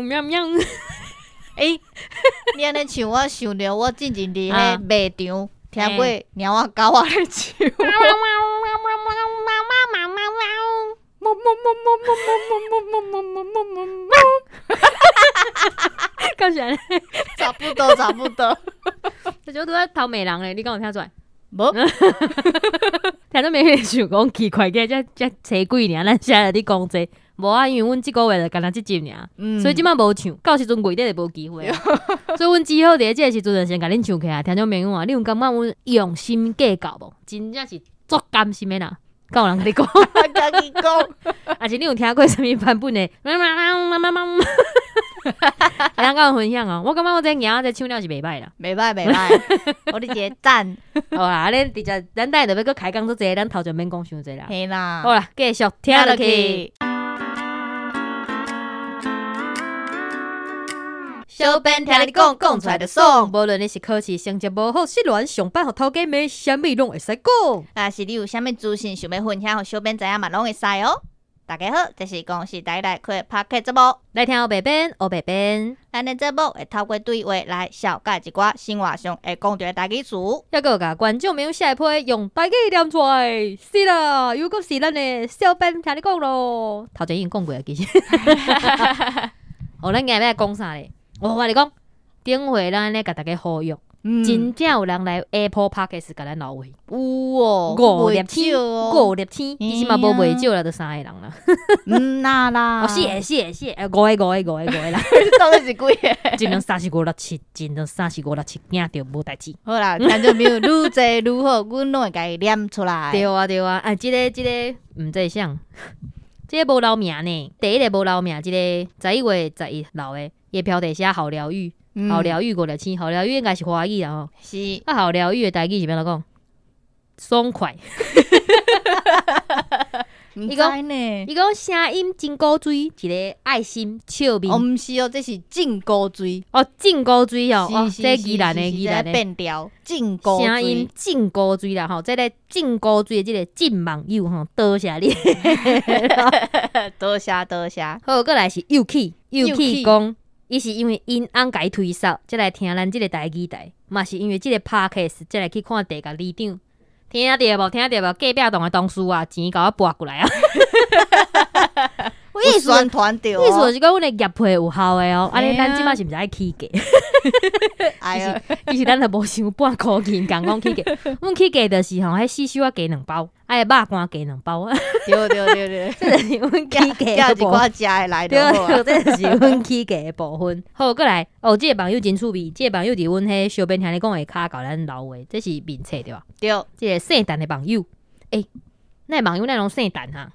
喵喵。欸，你按呢唱，我想著我進前佇彼賣場聽過貓仔狗仔咧唱。敢是按呢？差不多，差不多。這就拄仔頭罵人咧，你敢有聽出來？無。聽眾朋友想講奇怪，這這這車鬼爾，咱啥咧佇講這個？無啊，因為阮這個月就干焦這集爾，所以這擺無唱，到時陣月底就無機會。所以阮只好佇這個時陣就先共恁唱起來。聽眾朋友啊，你有感覺阮用心計較無？真正是足甘心的啦。敢有人共你講？家己講。抑是你有聽過啥物版本的？會當佮阮分享哦。我感覺我這貓仔這唱了是袂䆀啦，袂䆀袂䆀，予你一個讚。好啦，按呢直接咱等下就欲閣開講足濟，咱頭前免講傷濟啦。嘿啦。好啦，繼續聽落去。小編聽你講，講出來就爽。無論你是考試成績無好、失戀、上班予頭家罵，啥物攏會使講。若是你有啥物資訊想欲分享，予小編知影嘛，攏會使哦。大家好，這是公視台來開 Podcast 節目，來聽烏白編，烏白編。咱的節目會透過對話來紹介一寡生活上會講著的台語詞，抑閣有共觀眾朋友寫批用台語念出來。是啦，又閣是咱的小編聽你講囉。頭前已經講過啊，其實。哦，咱今日欲來講啥咧？我共你講，頂回咱按呢共大家呼籲，真正有人來 Apple Podcast 共咱留話，有哦，五粒星，五粒星，其實嘛無袂少啦，就三個人啦。毋啦啦，哦，四個，四個，四個，五個，五個，五個，五個啦。到底是幾個？一兩三四五六七，一兩三四五六七，驚著無代誌。好啦，聽眾朋友愈濟愈好，阮攏會共伊念出來。對啊，對啊，啊，這个這个毋知啥，這个無留名呢。第一个無留名，這个11月11留的。伊標題寫好療癒，好療癒五粒星，好療癒應該是華語啦吼。是。啊，好療癒的台語是欲按怎講？爽快。毋知呢。伊講聲音真古錐，一个愛心笑面。哦，毋是哦，這是真古錐。哦，真古錐哦，哦，這宜蘭的，宜蘭的。變調，真古錐。聲音真古錐啦吼，這个真古錐的這个真網友吼，多謝你。多謝多謝。好，閣來是祐氣，祐氣講。伊是因為𪜶翁共伊推捒，才來聽咱這個台語台，嘛是因為這個 podcast 才來去看地共里長，聽著無？聽著無？隔壁棟的同事啊，錢共我撥過來啊！有宣傳著，意思就是講，阮的業配有效的哦。按呢，咱這擺是毋是愛起價？哎呀，其實咱都無想半箍錢，共講起價。阮起價就是吼，彼四手仔加兩包，啊，肉乾加兩包。對對對對，這就是阮起價的部分。叫一寡食的來對對，這就是阮起價的部分。好，閣來，哦，這个網友真趣味，這个網友佇阮彼小編聽你講下跤共咱留話，這是面冊對吧？對。這个姓陳的網友，欸，咱的網友哪攏姓陳哈？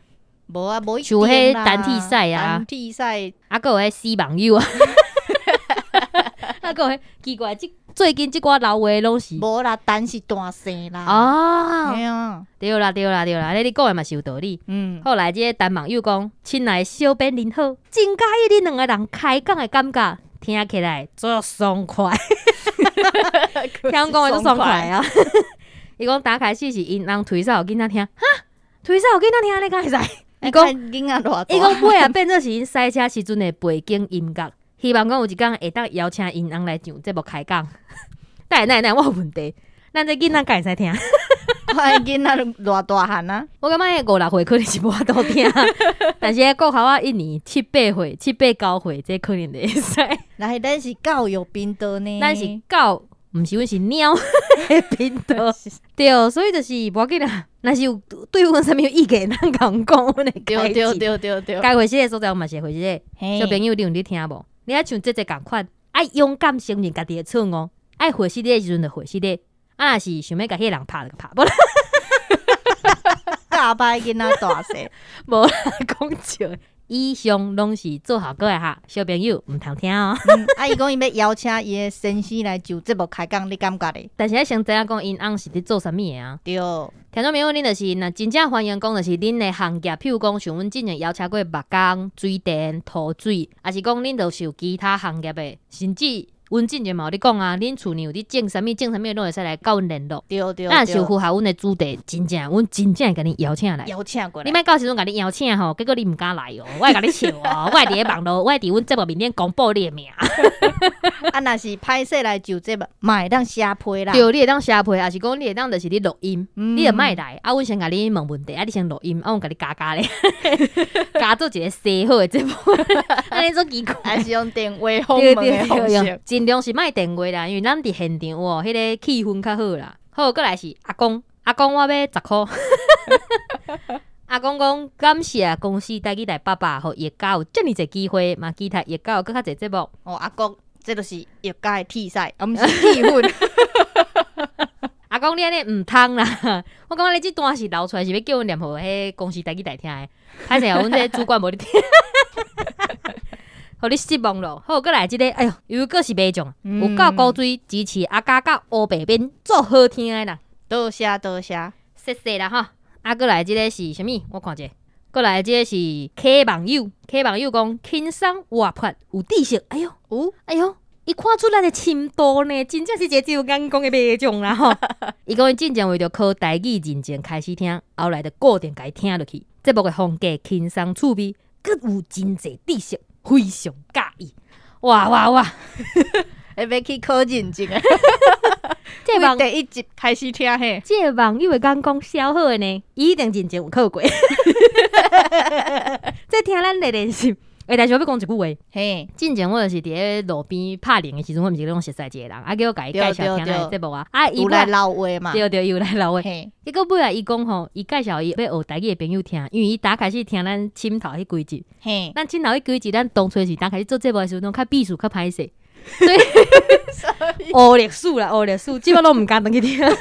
無啊，無像彼陳鐵屎啊，陳鐵屎，啊，閣有彼死網友啊。啊，閣有彼奇怪，這最近這寡留話攏是無啦，陳是大姓啦。哦，嘿啊，對啦，對啦，對啦，按呢你講的嘛是有道理。後來這个陳網友講，親愛的小編您好，真佮意恁兩个人開講的感覺，聽起來足爽快。聽講的足爽快啊！伊講打開始是𪜶翁推捒予囡仔聽，哈，推捒予囡仔聽，按呢敢會使？伊講囡仔偌大？伊講尾仔變做是𪜶駛車時陣的背景音樂。希望講有一工會當邀請𪜶翁來上節目開講。等下，等下，等下，我有問題，咱這囡仔敢會使聽？看彼囡仔偌大漢啊？我感覺彼五六歲可能是無法度聽，但是彼國校仔一年七八歲、七八九歲，這可能就會使。來，咱是教育頻道呢？咱是狗，毋是阮是貓的頻道。對，所以就是無要緊啦。若是有對阮啥物有意見，咱共講，阮會改進。對對對對。該回信的所在，我嘛是會回信。小朋友，你有佇聽無？你愛像這這仝款，愛勇敢承認家己的錯誤，愛回信你的時陣就回信你。啊，若是想欲共彼个人拍就拍，無啦。教歹囡仔大細，無啦，講笑。以上攏是做效果的哈，小朋友毋通聽哦。啊，伊講伊欲邀請伊的先生來上節目開講，你感覺咧？但是愛先知影講𪜶翁是佇做啥物的啊？對。聽眾朋友，恁就是若真正歡迎講，就是恁的行業，譬如講像阮之前邀請過木工、水電、塗水，抑是講恁就是有其他行業的，甚至阮進前嘛有咧講啊，恁厝呢有咧種啥物種啥物，攏會使來佮阮聯絡。咱若是有符合阮的主題，真正阮真正會共你邀請來。邀請過來。你莫到時陣共你邀請吼，結果你毋敢來哦，我會共你笑哦，我會佇咧網路，我會佇阮節目面頂公布你的名。啊，若是歹勢來上節目，嘛會當寫批啦。對，你會當寫批，抑是講你會當就是咧錄音，你就莫來，啊，阮先共你問問題，啊，你先錄音，啊，阮共你加加咧，加做一個寫好的節目，按呢足奇怪。還是用電話訪問的方式。盡量是莫電話啦，因為咱佇現場哦，彼个氣氛較好啦。好，過來是阿公，阿公我欲10箍。阿公講感謝公視台語台爸爸，予葉家有遮爾濟機會，嘛期待葉家有閣較濟節目。哦，阿公，這就是葉家的鐵屎，啊，毋是鐵粉。阿公你按呢毋通啦！我感覺你這段是流出來是欲叫阮念予彼公視台語台聽的，歹勢哦，阮這主管無咧聽，予你失望咯。好，過來這个，哎喲，又閣是麥將，有夠古錐支持阿嘉佮烏白面做好聽的啦。多謝多謝，謝謝啦吼。啊，過來這个是啥物？我看者。過來這个是 K 網友，K 網友講輕鬆活潑有知識。哎喲，有，哎喲，伊看出咱的深度呢，真正是一個真有眼光的麥將啦吼。伊講伊進前為著考台語認證開始聽，後來就固定共伊聽落去。節目的風格輕鬆趣味，閣有真濟知識，非常佮意。哇哇哇！會欲去考認證的。這個網第一集開始聽嘿，這個網友的眼光超好的呢，伊一定認證有考過。這聽咱的練習。欸，但是我欲講一句話。進前我就是佇咧路邊拍鈴的時陣，我毋是攏熟似一個人，啊，叫我共伊介紹聽咱的節目啊，啊，伊有來留話嘛？對對，伊有來留話。結果尾仔伊講吼，伊介紹伊欲學台語的朋友聽，因為伊打開始聽咱深頭彼幾集。咱深頭彼幾集，咱當初是打開始做節目的時陣，攏較秘書較歹勢。所以學歷史啦，學歷史，這擺攏毋敢轉去聽。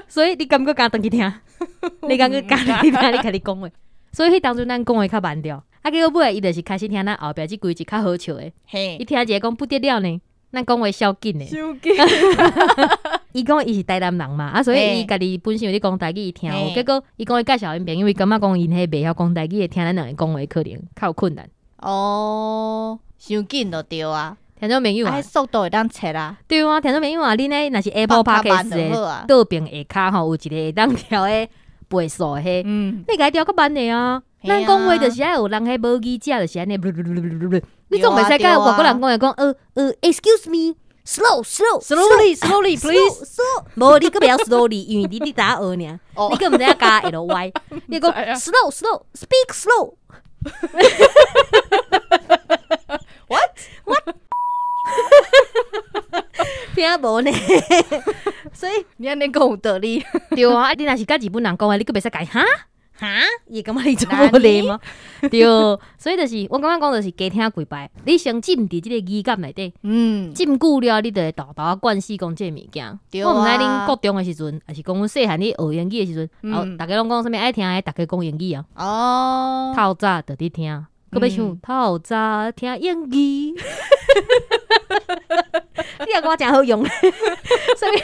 所以你敢閣敢轉去聽？你敢閣敢轉去聽？你家己講話。所以彼當陣咱講話較慢著。啊，結果尾仔伊就是開始聽咱後壁這幾集較好笑的。伊聽一个講不得了呢，咱講話超緊的。傷緊。伊講伊是台南人嘛，啊，所以伊家己本身有咧講台語，伊聽有。結果伊講伊介紹𪜶朋友，伊感覺講𪜶彼袂曉講台語的，聽咱兩个講話可能較有困難。哦，傷緊就對啊。聽眾朋友啊，速度會當切啊。對啊，聽眾朋友啊，恁彼若是 Apple Podcast 的倒邊下跤吼，有一个會當調彼倍速的彼，你共伊調較慢的啊。咱講話就是愛有人彼母語者，就是按呢，你總袂使佮外國人講話講，excuse me，slow slow slowly slowly please，無你閣袂曉 slowly，因為你佇搭學爾，你閣毋知影加 ly，你講 slow slow speak slow。 What what？聽無呢？所以你按呢講有道理。對啊，你若是佮日本人講話，你閣袂使共伊哈哈，伊會感覺你做無禮貌。對，所以就是我感覺講就是加聽幾擺，你先浸佇這个語感內底，浸久了，你就會沓沓仔慣勢講這个物件。我毋知恁國中的時陣，抑是講阮細漢咧學英語的時陣，哦，逐家攏講啥物愛聽彼逐家講英語啊。透早就佇聽，閣欲想透早聽英語。你的歌誠好用，啥物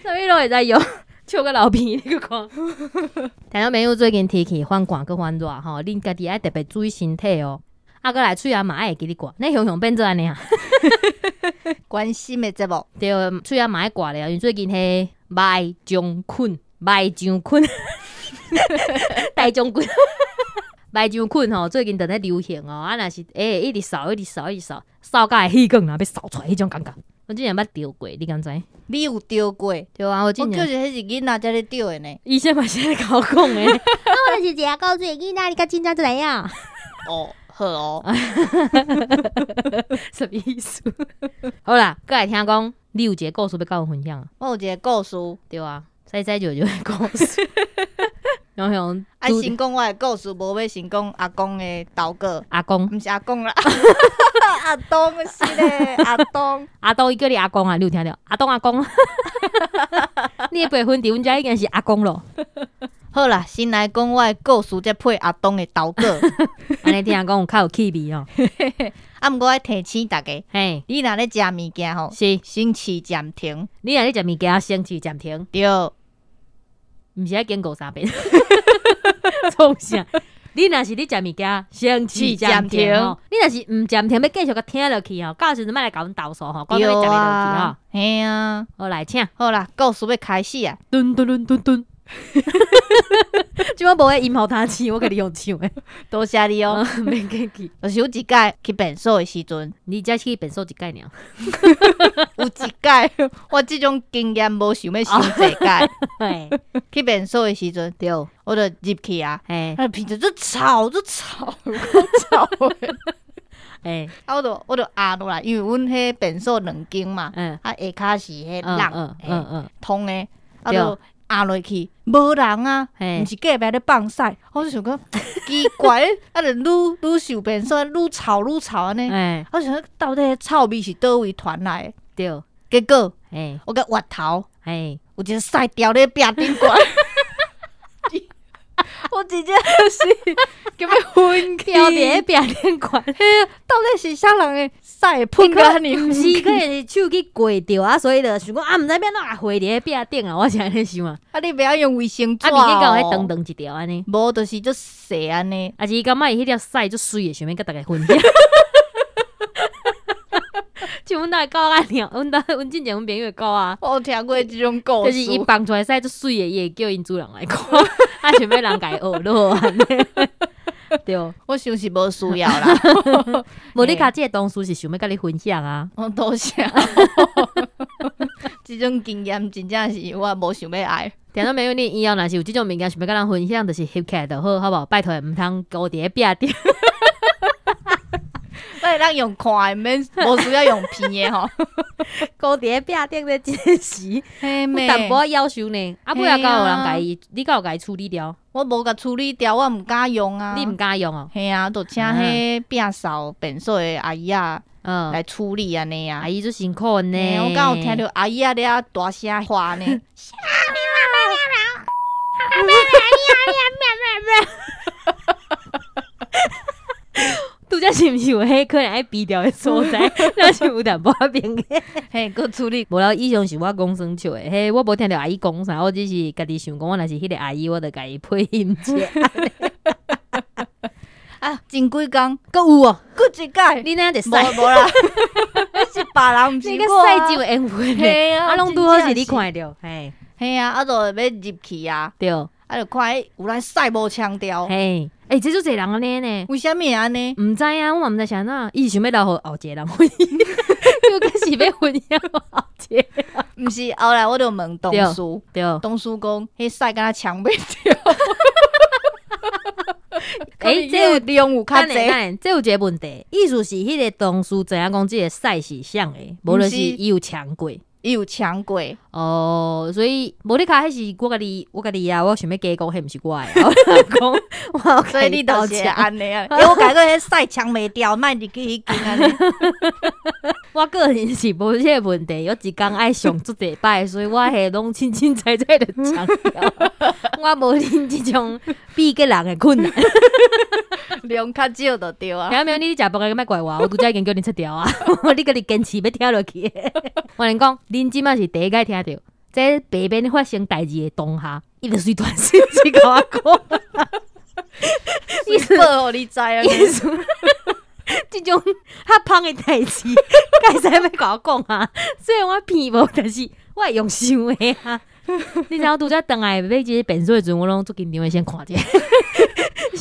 啥物攏會使用，笑甲流鼻，你閣看。聽眾朋友最近天氣反寒閣反熱吼，恁家己愛特別注意身體哦。啊，閣來喙仔嘛愛會記得掛，你雄雄變做按呢啊？關心的節目。對，喙仔嘛愛掛咧，因為最近彼麥將菌、麥將菌、大將軍、麥將菌吼，最近正咧流行哦。啊，若是一直掃，一直掃，一直掃，掃甲會氣管若欲掃出來彼種感覺。我之前捌著過，你敢知？你有著過？對啊，我之前我就是彼是囡仔才咧著的呢。醫生嘛是按呢共我講的。啊，我就是一个古錐的囡仔，你敢真正知影？哦，好哦。什麼意思？好啦，閣來聽講，你有一个故事欲佮阮分享。我有一个故事。對啊，西西就有一个故事。雄雄，愛先講我的故事，無欲先講阿公的投稿。阿公？毋是阿公啦，阿東是咧，阿東。阿東伊叫你阿公啊，你有聽著？阿東阿公。你的輩分佇阮遮已經是阿公咯。好啦，先來講我的故事，才配阿東的投稿。按呢聽講有較有趣味哦。啊，毋過愛提醒大家，你若咧食物件吼，先試暫停。你若咧食物件，先試暫停。對。毋是愛經過三遍。創啥？你若是咧食物件，先試暫停吼。你若是毋暫停，欲繼續共聽落去吼，到時陣莫來共阮投訴吼，講你食袂落去吼。嘿啊，好來，請。好啦，故事欲開始啊。噔噔噔噔噔。這擺無彼音予通唱，我共你用唱的。多謝你哦。免客氣。就是有一擺去便所的時陣，你才去便所一擺爾。有一擺，我這種經驗無想欲傷濟擺。去便所的時陣，我就入去啊，啊，鼻子足臭足臭，有夠臭的。啊，我就壓落來，因為阮彼便所兩間嘛，啊，下跤是彼廊，通的，啊，就壓落去，無人啊，毋是隔壁咧放屎，我就想講奇怪，啊，就愈愈受便所愈臭愈臭按呢，我想講到底彼臭味是佗位傳來的？結果，我共越頭，有一个屎牢咧壁頂懸。我真正是欲昏去，牢佇壁頂懸。嘿啊，到底是啥人的屎會噴甲按呢？毋是，可能是手去過著啊，所以就想講啊，毋知欲按怎會佇咧壁頂啊，我是按呢想啊。啊，你袂曉用衛生紙啊，面頂敢有彼長長一條按呢？無，就是足細按呢。啊是伊感覺伊彼條屎足媠的，想欲共逐家分享。像阮兜的狗仔爾，阮兜阮之前阮朋友的狗仔。我有聽過這種故事。就是伊放出來屎足媠的，伊會叫𪜶主人來看，啊想欲人共伊學落按呢。對。我想是無需要啦。無你較這个同事是想欲共你分享啊。我多謝。這種經驗真正是我無想欲愛。聽眾朋友，你以後若是有這種物件想欲共咱分享，就是翕起來就好，好無？拜託毋通糊佇咧壁頂。會當用看的，免無需要用鼻的吼。糊佇咧壁頂咧，真是有淡薄仔夭壽呢。啊，尾仔敢有人共伊，你敢有共伊處理掉？我無共處理掉，我毋敢用啊。你毋敢用哦？嘿啊，就請彼摒掃便所的阿姨仔來處理按呢啊。阿姨足辛苦呢。我敢有聽著阿姨仔咧遐大聲喊呢。拄才是毋是有彼可能愛敝掉的所在？若是有淡薄仔明顯。嘿，閣處理。無啦，以上是我講耍笑的，彼我無聽著阿姨講啥，我只是家己想講，我若是彼个阿姨，我就共伊配音者。啊，前幾工閣有哦，閣一擺，你哪一無無啦，彼是別人，毋是我。你個屎真有緣分嘿啊，啊，攏拄好是你看著，嘿。嘿啊，啊，就欲入去啊。啊，就看彼有來屎無沖掉。嘿。欸，這足濟人按呢呢？為啥物會按呢？毋知啊，我嘛毋知是按怎，伊是想欲留予後一個人分享，又閣是欲分享予後一個人。毋是，後來我就問同事，同事講，彼屎敢若沖袂掉。欸，這有量有較濟。這有一個問題，意思是彼个同事知影講這个屎是啥的，無論是伊有沖過。伊有沖過。哦，所以無你較彼是我家己，我家己啊，我想欲加講，彼毋是我的，我講，我所以你就是按呢啊。欸，我共你講，彼屎沖袂掉，莫入去彼間按呢。我個人是無這個問題，我一工愛上足濟擺，所以我彼攏清清楚楚就沖掉。我無恁這種比個人的困難。量較少就對啊。聽沒有？你食飯的莫怪我，我拄才已經叫恁切掉啊！你家己堅持欲聽落去。我共你講，恁這擺是第一擺聽著，這白邊發生代誌的當下，伊就隨傳訊息共我講。意思報予你知啊？意思，這種較芳的代誌，該使欲共我講啊？雖然我鼻無，但是我會用想的啊。你知影我拄才轉來欲這个便所的時陣，我攏足緊張的先看者。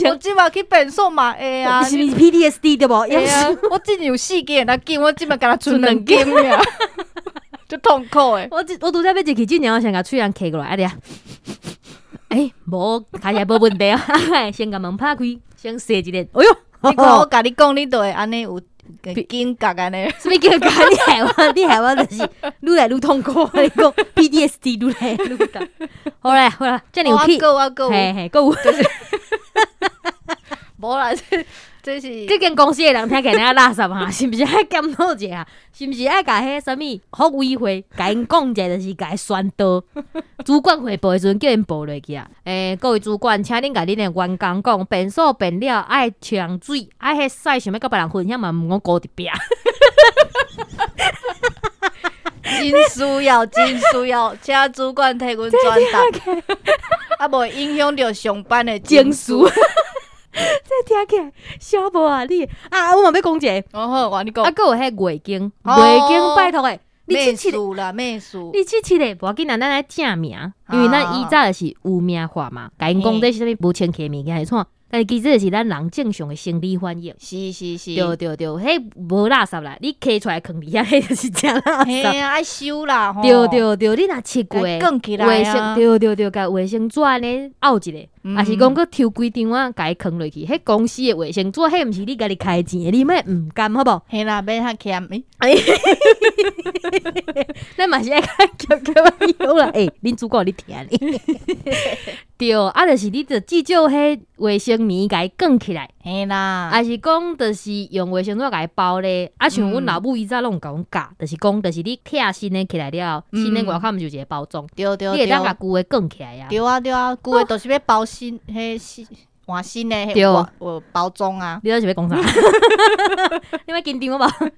我這擺去便所嘛會啊，是毋是 PTSD 對無？會啊，我之前有四間會當緊，我這擺敢若賰兩間爾，足痛苦的。我拄才欲入去之前，我先共喙罨揢過來，啊咧。欸，無，看起來無問題啊。先共門拍開，先踅一下。哎喲，你看我共你講，你就會按呢有警覺按呢。啥物警覺？你害我，你害我就是愈來愈痛苦。你講 PTSD 愈來愈大。好啦好啦，遮爾有去。我閣有，嘿嘿，閣有。無啦，這是這間公司的人聽起來爾垃圾哈，是毋是愛檢討一下？是毋是愛共彼啥物福委會共𪜶講一下，就是共伊宣導。主管匯報的時陣叫𪜶報落去啊！欸，各位主管，請恁共恁的員工講，便所便了愛沖水，愛彼屎想欲共別人分享嘛，毋講糊佇壁。真需要，真需要，請主管替阮轉達，啊，無會影響著上班的情緒。這聽起來痟無啊你啊！我嘛欲講一个，哦好，我你講啊，閣有彼月經，月經拜託的，你試試事啦，咩事？你試試咧，無要緊啦，咱來正名，因為咱以早就是污名化嘛，共𪜶講這是啥物無清氣的物件是創，但是其實這是咱人正常的生理反應。是是是，對對對，彼無垃圾啦，你揢出來囥佇遐，彼就是正垃圾。嘿啊，愛收啦，吼。對對對，你若七月囥起來衛生啊，對對對，共衛生紙按呢漚一下，抑是講閣抽幾張仔，共伊囥落去。彼公司的衛生紙，彼毋是你家己開錢的，你莫毋甘好無？嘿啦，免較儉，咱嘛是愛較儉儉仔啦。欸，恁主管有咧聽呢。對，啊，就是你著至少彼衛生棉共伊捲起來，嘿啦，抑是講就是用衛生紙共伊包咧。啊，像阮老母以早攏有共阮教，就是講，就是你拆新的起來了後，新的外口毋是有一個包裝，你會當共舊的捲起來啊。對啊對啊，舊的就是欲包新，彼新換新的彼外包裝啊。你咧是欲講啥？你莫緊張好無？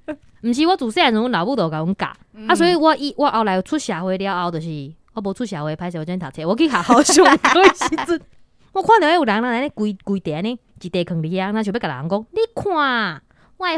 毋是我自細漢時阮老母就有共阮教，啊，所以我以我後來出社會了後，就是我無出社會，歹勢我這讀冊，我去學校上課的時陣，我看著彼有人按呢規規袋按呢，一袋囥佇遐，若想欲共人講，你看我的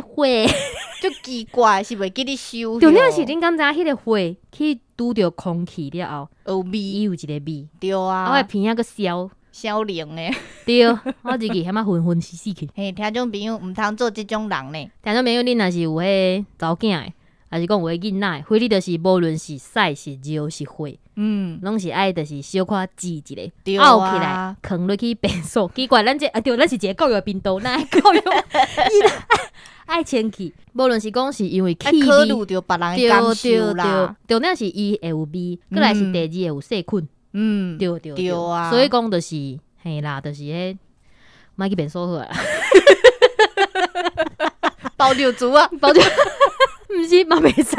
血，足奇怪，是袂記你收。重點是恁敢知影彼个血去拄著空氣了後，有味，伊有一个味，對啊，啊，我的鼻仔閣燒，燒靈的，對，我入去遐仔昏昏死死去。嘿，聽眾朋友毋通做這種人呢。聽眾朋友，恁若是有彼查某囝的，抑是講有彼囡仔的，反正就是無論是屎是尿是血，攏是愛就是小可擠一下，漚起來，囥落去便所。奇怪，咱這啊對，咱是一个教育頻道，咱愛教育囡仔愛清氣。無論是講是因為氣味，考慮著別人的感受啦。重點是伊會有味，閣來是第二會有細菌。對對對啊。所以講就是嘿啦，就是彼莫去便所好啊。包尿珠啊，包尿。毋是嘛袂使，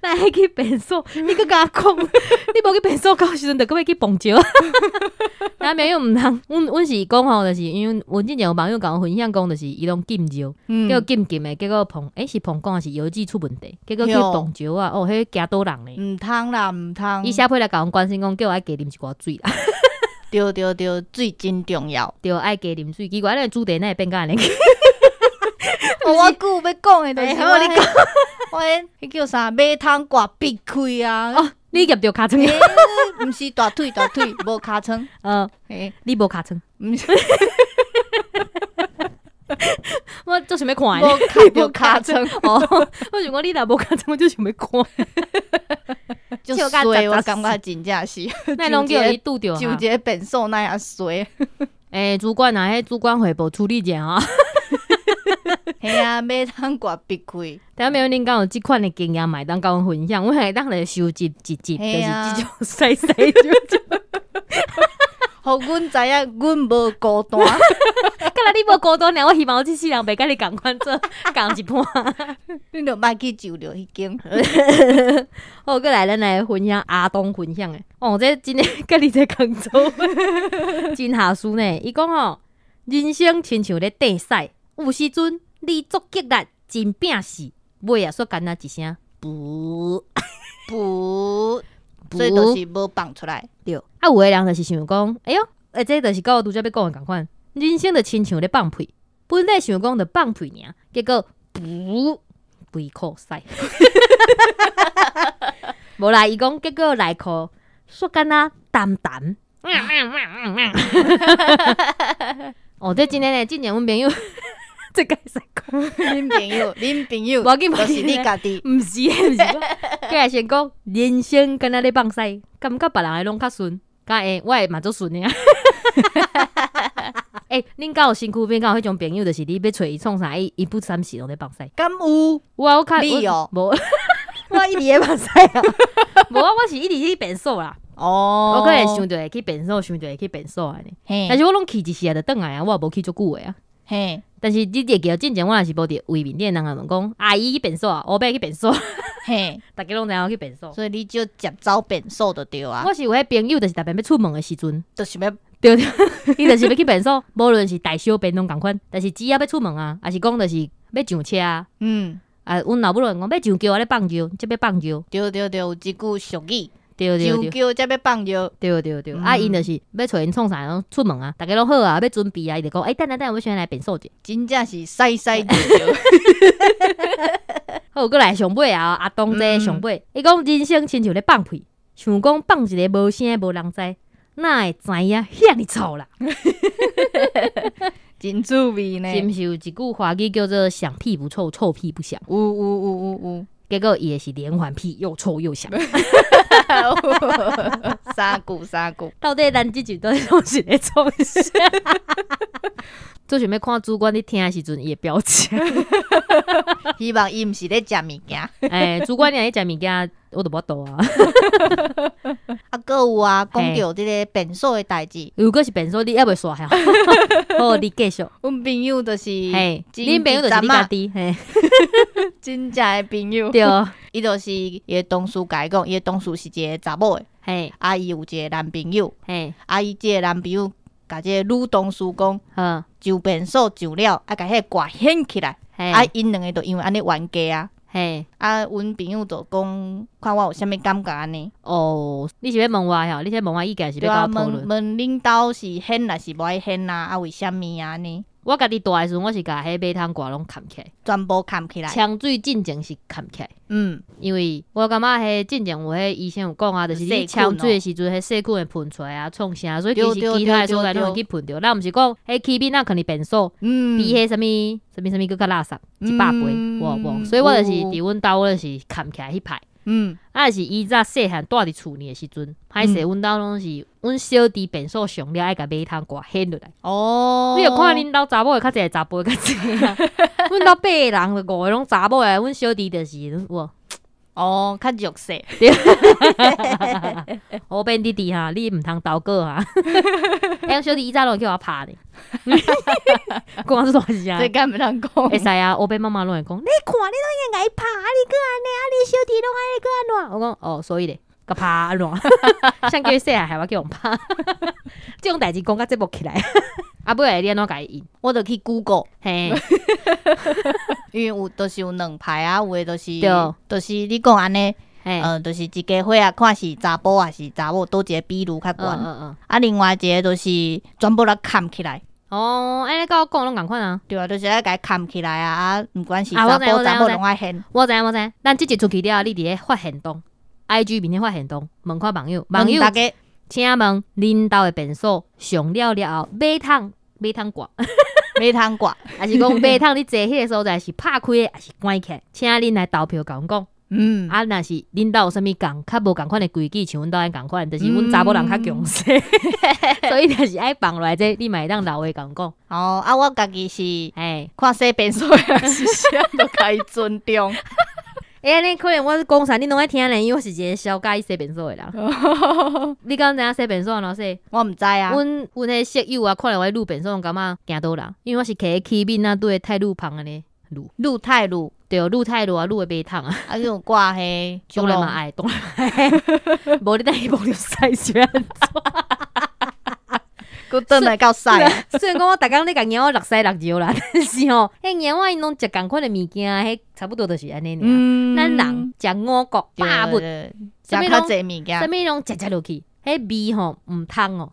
咱愛去便所，你閣共我講，你無去便所，到時陣就閣欲去磅石。咱朋友毋通，阮阮是講吼，就是因為阮之前有網友共我分享講，就是伊攏禁尿，結果禁禁的，結果膀，欸是膀胱抑是藥劑出問題，結果去磅石啊，哦，彼驚倒人呢。毋通啦，毋通。伊寫批來共阮關心講，叫我愛加啉一寡水啦。對對對，水真重要。對，愛加啉水。奇怪，咱的主題哪會變甲按呢？我閣有欲講的，就是我你講，我彼叫啥？馬桶蓋閉開啊！哦，你夾著尻川？毋是大腿，大腿無尻川。嗯，你無尻川？毋是，我足想欲看。無夾著尻川。哦，我想講你若無尻川，我就想欲看。足衰，我感覺真正是。那攏叫伊拄著，就一个便所那樣衰。欸，主管啊，彼主管匯報處理一下吼。嘿啊，馬桶蓋閉開。聽沒有？恁敢有這款的經驗，嘛會當共阮分享。阮會當來收集一集，就是這種細細種。予阮知影，阮無孤單。敢若你無孤單爾，我希望我這世人袂佮你仝款做仝一伴。你著莫去就著彼間。好，閣來咱來分享阿東分享的。哦，這真的佮你這工作真下事呢。伊講吼，人生親像咧硩屎，有時陣你足激力，真拚死，尾仔煞干焦一聲，噗噗，所以就是無放出來。對，啊，有的人就是想講，哎喲，欸，這就是佮我拄才欲講的仝款，人生就親像咧放屁，本來想講就放屁爾，結果噗規褲屎。無啦，伊講結果內褲煞敢若澹澹。哦，這真的呢，之前阮朋友。這個會使講，恁朋友，恁朋友，無要緊，就是你家己，毋是，毋是。過來先講，人生敢若咧放屎，感覺別人的攏較順，敢會我的嘛足順的啊。欸，恁敢有身軀邊敢有彼種朋友，就是你欲揣伊創啥，伊伊不三時攏咧放屎。敢有？有啊，我看你哦，無，我一直咧放屎啊。無啊，我是一直去便所啦。哦，我可能想著會去便所，想著會去便所按呢。但是我攏去一時啊，就轉來啊，我也無去足久的啊。嘿，但是你會記得之前我若是無佇位面頂的人會問講，阿姨去便所啊，烏伯去便所，嘿，逐家攏知影我去便所，所以你就捷走便所就對啊。我是有彼朋友，就是特別欲出門的時陣，就是欲對對，伊就是欲去便所，無論是大小便攏仝款，但是只要欲出門啊，抑是講就是欲上車啊，啊，阮老母就講欲上轎抑咧放尿，這欲放尿，對對對，有一句俗語。對對對，上轎才欲放尿。對對對，啊，𪜶就是欲揣𪜶創啥，攏出門啊，逐家攏好啊，欲準備啊，伊就講，欸，等下等下，我先來便所者。真正是屎屎尿尿。好，閣來上尾啊，阿東這上尾，伊講人生親像咧放屁，想講放一个無聲無人知，哪會知影遐爾臭啦？真趣味呢。是毋是有一句華語叫做“響屁不臭，臭屁不響”？有有有有有。結果伊的是連環屁，又臭又響。三句三句。到底咱這集到底攏是咧創啥？做想欲看主管咧聽的時陣，伊的表情。希望伊毋是咧食物件。欸，主管你若咧食物件，我都無法度啊。啊，閣有啊，講著這个便所的代誌。如果是便所，你猶未煞哈？好，你繼續。阮朋友就是，嘿，恁朋友就是你家己，嘿，真正的朋友。對，伊就是伊的同事共伊講，伊的同事是一个查某的，嘿，啊，伊有一个男朋友，嘿，啊，伊這个男朋友共這个女同事講，上便所上了，愛共彼个蓋掀起來，啊，𪜶兩个就因為按呢冤家啊，嘿，啊，阮朋友就講，看我有啥物感覺按呢？哦，你是欲問我吼？你是欲問我意見，是欲佮我討論？問恁兜是掀抑是無愛掀啊？啊，為啥物啊？按呢？我家己蹛的時陣，我是共彼馬桶蓋攏蓋起來，全部蓋起來。沖水進前是蓋起來，嗯，因為我感覺彼進前有彼醫生有講啊，就是你沖水的時陣，彼細菌會噴出來啊，創啥，所以其實其他的所在攏會去噴著。咱毋是講彼器皿仔囥佇便所，比彼啥物啥物啥物閣較垃圾100倍，無無。所以我就是佇阮兜，我就是蓋起來彼派。啊，是以早細漢蹛佇厝呢的時陣，歹勢，阮兜攏是阮小弟便所上了愛共馬桶蓋掀落來。哦，你著看恁兜查某的較濟，查埔的較濟啊。阮兜八个人，五个攏查某的，阮小弟就是有。哦，較弱勢。對。我變弟弟哈，你毋通投稿哈。欸，小弟以早攏會叫我拍呢。講這大聲。這敢袂當講？會使啊，我變媽媽攏會講，你看你攏應該拍，你閣按呢，啊你小弟攏按呢閣按怎？我講哦，所以咧，共拍按怎？啥叫伊細漢害我叫予拍？這種代誌講甲節目起來。啊，尾來你按怎共伊應？我就去 Google，因為有就是有兩派啊，有的就是，就是你講按呢，就是一家伙仔看是查埔抑是查某，佗一个比率較懸。啊，另外一个就是全部來蓋起來。哦，按呢佮我講攏仝款啊。對啊，就是愛共伊蓋起來啊，啊，毋管是查埔查某攏愛掀。我知影我知影，咱這集出去了後，你佇咧發限動，IG 面咧發限動，問看網友，網友，請問恁兜的便所上了了後，馬桶馬桶蓋，馬桶蓋，抑是講馬桶你坐彼个所在是拍開的，抑是關起來？請恁來投票共阮講。啊，若是恁兜有啥物仝較無仝款的規矩，像阮兜按仝款，就是阮查某人較強勢，所以若是愛放落來這，你嘛會當留話共阮講。哦，啊，我家己是，看洗便所的人是啥，都共伊尊重。欸，按呢可能我講啥，你攏愛聽咧，因為我是一個超佮意洗便所的人。你敢知影洗便所按怎洗？我毋知啊。阮阮彼室友啊，看著我滷便所，攏感覺驚倒人，因為我是提彼器皿啊，對個泰銳旁按呢滷。滷泰滷。對，滷泰滷啊，滷的馬桶啊。啊，有掛彼，當然嘛愛，當然愛。無你等去摸著屎是欲按怎？閣轉來到屎。雖然講我逐工咧共貓仔落屎落尿啦，但是吼，彼貓仔𪜶攏食仝款的物件，彼差不多就是按呢爾。咱人食五穀百物，食較濟物件，啥物攏食食落去，彼味吼毋通哦，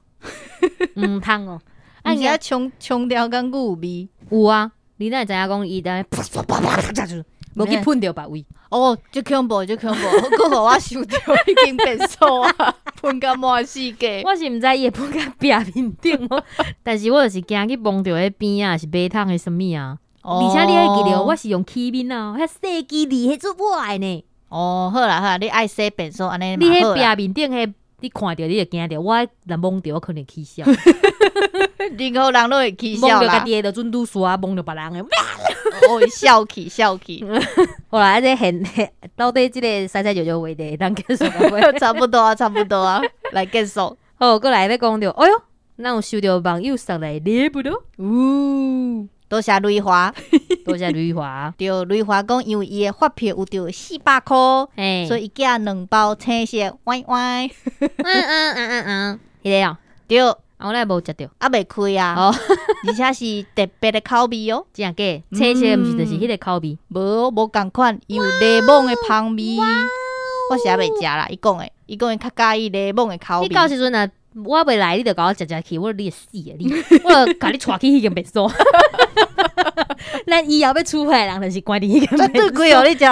毋通哦。啊，而且沖沖掉敢閣有味？有啊，你哪會知影講伊佇咧啪啪啪啪啪就無去噴著別位？哦，足恐怖，足恐怖，閣予我想著已經便所啊，噴甲滿世界。我是毋知伊會噴甲壁面頂無，但是我就是驚去摸著彼邊仔，是馬桶的啥物啊？而且你會記著，我是用器皿啊，遐細支字，彼做我的呢。哦，好啦好啦，你愛洗便所按呢，你彼壁面頂彼，你看著你就驚著，我若摸著我可能起痟。任何人攏會起痟啦。摸著家己的就準拄事啊，摸著別人的。哦，笑去笑去。好啦，啊這現到底這個屎屎尿尿話題會當結束未？差不多啊，差不多啊，來結束。好，閣來欲講著，哎喲，咱有收著網友送來禮物囉。嗚，多謝雷華，多謝雷華。對，雷華講，因為伊的發票有著400箍，所以伊寄兩包青色歪歪。彼个哦。對。啊，我來無食著，猶未開啊，哦，而且是特別的口味哦。真假？青色毋是就是彼个口味？無，無仝款，伊有檸檬的香味。我是猶未食啦，伊講的，伊講伊較佮意檸檬的口味。你到時陣啊，我未來，你就共我食食去，我你會死啊你！我就共你帶去彼間別墅。咱以後欲處罰的人就是關佇彼間。絕對開予你食。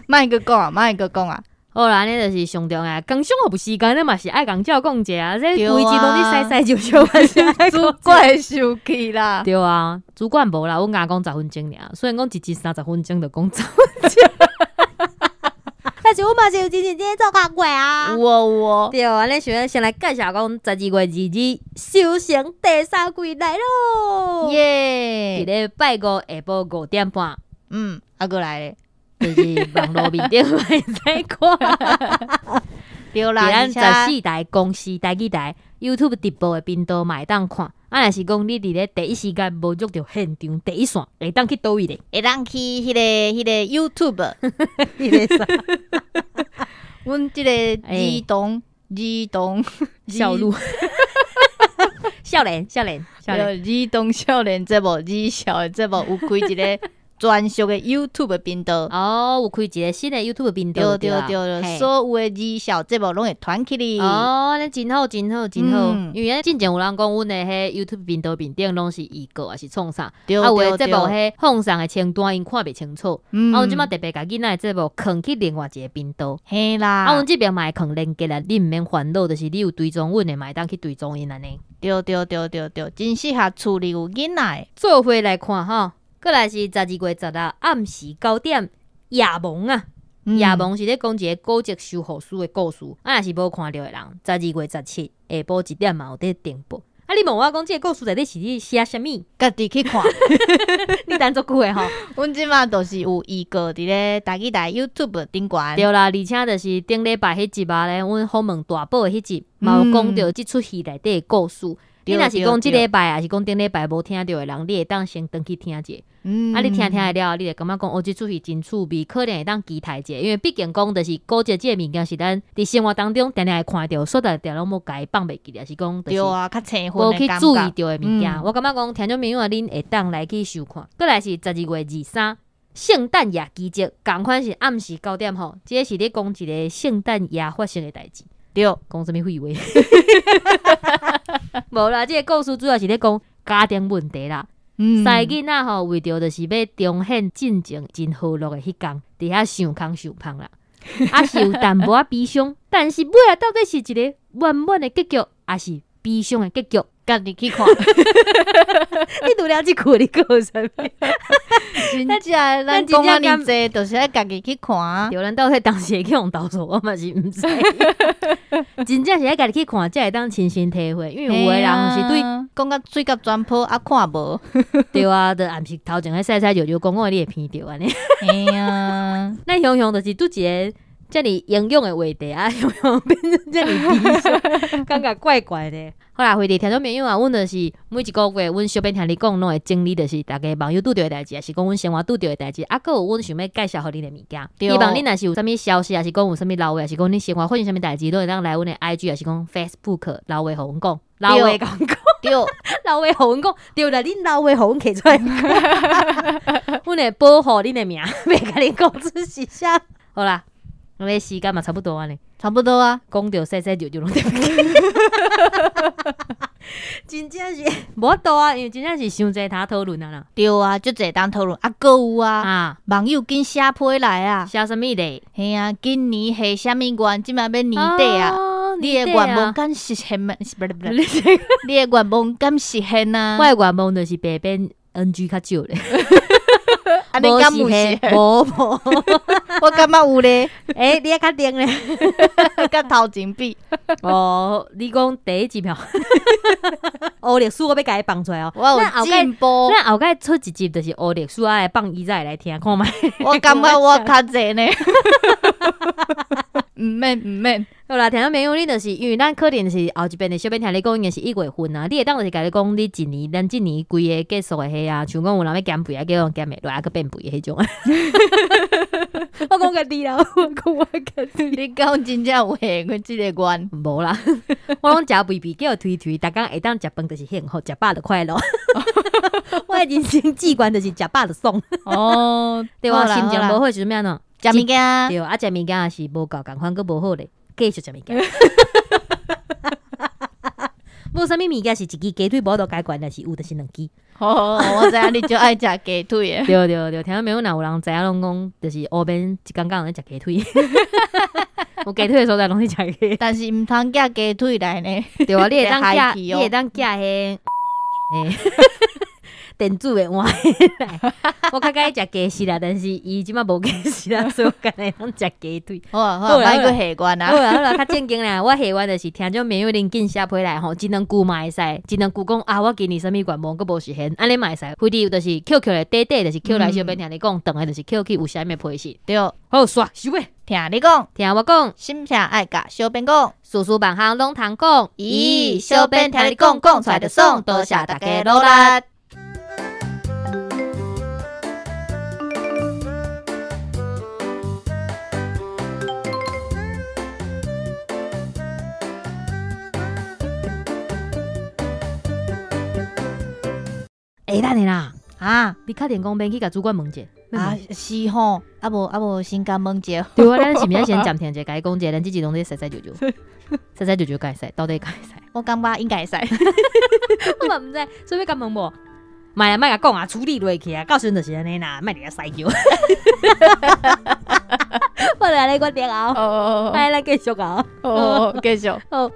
莫閣講啊，莫閣講啊。好啦，按呢就是上重要，工商服務時間，咱嘛是愛共照講者啊。這規集攏咧洗洗就笑，嘛是愛主管會生氣啦。對啊，主管無啦，阮敢講10分鐘爾，雖然講一集30分鐘就講十分鐘。但是我嘛是有真認真做工課啊。有哦有哦。對，按呢想先來介紹講12月22修成第三季來咯。耶！佇咧拜五下晡5點半。嗯，啊閣來咧。就是網路面頂嘛會使看。對啦，佇咱14台公視台語台 YouTube 直播的頻道嘛會當看。啊，若是講你佇咧第一時間無捉著現場第一線，會當去佗位咧？會當去彼個 YouTube，彼個啥？阮這個兒童笑路，少年少年少年兒童少年節目，兒少的節目有開一個專屬的 YouTube 頻道。哦，有開一個新的 YouTube 頻道。對對對，所有的兒少節目攏會傳起哩。哦，按呢真好，真好，真好。因為之前有人講，阮的彼 YouTube 頻道面頂攏是預告，抑是創啥？啊，有的節目彼放送的清單𪜶看袂清楚。啊，阮這擺特別共囡仔的節目囥去另外一個頻道。嘿啦。啊，阮這邊嘛會囥連結啦，你毋免煩惱，就是你有追蹤阮的，嘛會當去追蹤𪜶按呢。對對對對對，真適合厝裡有囡仔的。做伙來看吼。過來是12月16暗時9點，夜夢啊，夜夢是咧講一個古蹟修復師的故事。啊，若是無看著的人，12月17下晡1點嘛有佇重播。啊，你問我講這個故事內底是咧寫啥物？家己去看。你等足久的吼。阮這馬就是有預告佇咧台語台 YouTube 頂懸。對啦，而且就是頂禮拜彼集啊咧，阮訪問大寶的彼集，嘛有講著這齣戲內底的故事。你若是講這禮拜，抑是講頂禮拜無聽著的人，你會當先轉去聽者。啊，你聽聽會了後，你會感覺講哦，這齣戲真趣味，可能會當期待者。因為畢竟講就是古蹟這個物件是咱佇生活當中定定會看著，所在定攏無共伊放袂記，抑是講就是無去注意著的物件。我感覺講聽眾朋友啊，恁會當來去收看。過來是12月23，聖誕夜奇蹟，仝款是暗時9點吼，這個是咧講一個聖誕夜發生的代誌。對，講啥物廢話？無啦，這個故事主要是咧講家庭問題啦。三个囡仔吼，為著就是欲重現進前真和樂的彼工，佇遐想空想芳啦。啊，是有淡薄仔悲傷，但是尾仔到底是一個圓滿的結局，抑是悲傷的結局？家己去看。你除了這句，你閣有啥物？真正，咱講遮爾濟，就是愛家己去看。對，咱到底當時會去予投訴，我嘛是毋知。真正是愛家己去看，才會當親身體會。因為有的人是對講甲水甲全泡啊，看無。對啊，就暗時頭前彼洗洗尿尿，講講你會鼻著按呢。嘿啊，咱雄雄就是拄一個遮爾營養的話題啊，雄雄變成遮爾悲傷，感覺怪怪的。好啦，回佇聽眾朋友啊，阮就是每一個月，阮小編聽你講，攏會整理，就是逐家網友拄著的代誌，抑是講阮生活拄著的代誌，啊，閣有阮想欲介紹予恁的物件。希望恁若是有啥物消息，抑是講有啥物老話，抑是講恁生活發生啥物代誌，攏會當來阮的 IG，抑是講 Facebook 留話予阮講，留話共講，對，留話予阮講，對啦，恁留話予阮摕出來講，阮會保護恁的名，袂共恁講出是啥。好啦，阮的時間嘛差不多按呢，差不多啊，講著細細就就攏真正是無法度啊，因為真正是傷濟通討論啊啦。對啊，足濟通討論啊，閣有啊，網友緊寫批來啊，寫啥物咧？嘿啊，今年許啥物願？這馬欲年底啊，你的願望敢實現無？不是不是，你的願望敢實現啊？我的願望就是白變 NG 較少咧。按呢敢有實現？無無，我感覺有咧。欸，你猶較定咧，佮頭前比。哦，你講第一集票，烏歷史我欲共伊放出來哦。我有進步。咱後蓋出一集就是烏歷史，啊來放伊再來聽看覓。我感覺我較濟呢。毋免毋免。好啦，聽眾朋友，你就是因為咱可能是後一遍的小編聽你講，應該是1月份啊。你會當就是共你講，你一年咱這年規个結束的彼啊，像講有人欲減肥啊，叫人減袂落來，閣變肥的彼種。我講家己啦，我講我家己。你敢真正有許過這个願？無啦，我攏食肥肥，叫推推，逐工會當食飯就是幸福，食飽就快樂。我的人生志願就是食飽就爽。哦，對我心情無好時陣欲按怎？食物件。對，啊，食物件也是無夠仝款，閣無好咧，繼續食物件。無啥物物件是一支雞腿無法度解決，若是有就是兩支。好，我知影你就愛食雞腿的。對對對，聽眾朋友若有人知影攏講，就是烏邊一工工咧食雞腿。有雞腿的所在攏是食雞。但是毋通寄雞腿來呢。對啊，你會當寄，你會當寄彼電子的碗來。我較佮意食雞翅啦，但是伊這擺無雞翅啦，所以我干焦會當食雞腿。好啊好啊，莫閣下願啊。好啦好啦，較正經啦，我下願就是聽眾朋友恁緊寫批來吼，一兩句嘛會使，一兩句講啊，我今年啥物願望閣無實現，按呢嘛會使。非得就是扣扣來短短，就是扣來小編聽你講，長的就是扣去有啥物批信。對，好，煞收尾。聽你講，聽我講，心聲愛共小編講，事事萬項攏通講。咦，小編聽你講，講出來就爽，多謝大家努力。欸，等下啦，啊，你確定講免去共主管問者？啊，是吼，啊無啊無，先共問者。對啊，咱是毋是先暫停者，共伊講者，咱這集攏咧使使就就，使使就就敢會使，到底敢會使？我感覺應該會使。我嘛毋知，所以欲共問無？莫啦，莫共講啊，處理落去啊，到時陣就是按呢啦，莫佇遐使叫。我來按呢決定啊，來來繼續啊，哦，繼續。好。